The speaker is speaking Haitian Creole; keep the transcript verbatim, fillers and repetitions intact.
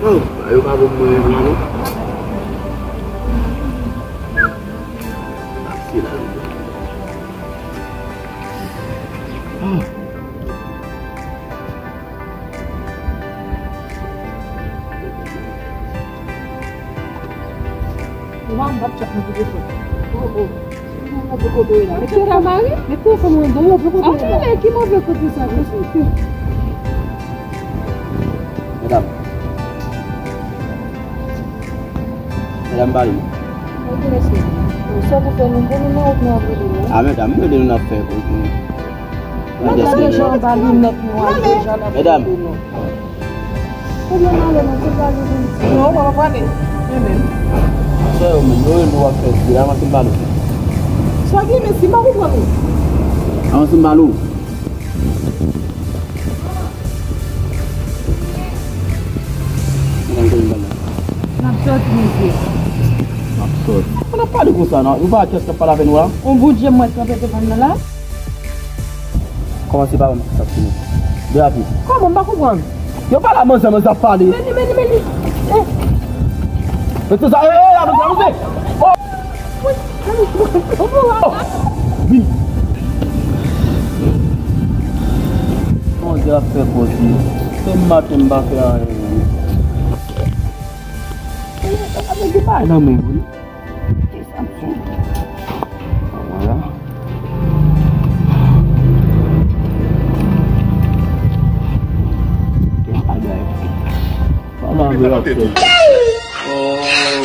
Oh, yo pa bon mwen menm non. Ap se la. Ah. Ou pa m p ap tchèk mwen pou de fwa. Oh, oh. Ki move kote w ye la? Mesye, sa mari? Men ki fè mwen do move kote w ye la? Anmwey, ki move kote sa, mesye? Medam. Medam, pale. Ok, mesye. Sa pou fè nou bon, nou nan wout nou ap rele nou. Ah, medam, m rele nou n ap fè koze. Medam, deja w ba linèt nou a, deja n ap rele nou. Medam. Ebyen, m ale, non, se pa li menm. Non, w pa prale. Mwen menm. Sa yo menm, yo menm w ap fè di la, avanse m pale w. Sa gen, men si m pa konprann ou. Avanse m pale w. N ap sòti, mesye. N ap sòti. An n ap pale konsa, non? Nou pa wè kiyès k ap pale avè nou la? On bout je m wè k kanpe devan n nan la. Kòman se pa wè m ki sòti nou? De a pye. Kòman? M pa konprann. Yo pale a manzè, manzè ap pale. Men li, men li, men li. Eh. Men tout sa, eh, eh, avanse, avanse. Oh. Oh. Vin. Manzè ap fè koze. Se maten m pa fè anyen. Sa nèg yo bay nan men yo, wi. Samson. Vwala. Gen bagay. Vwala, vwala. Oh.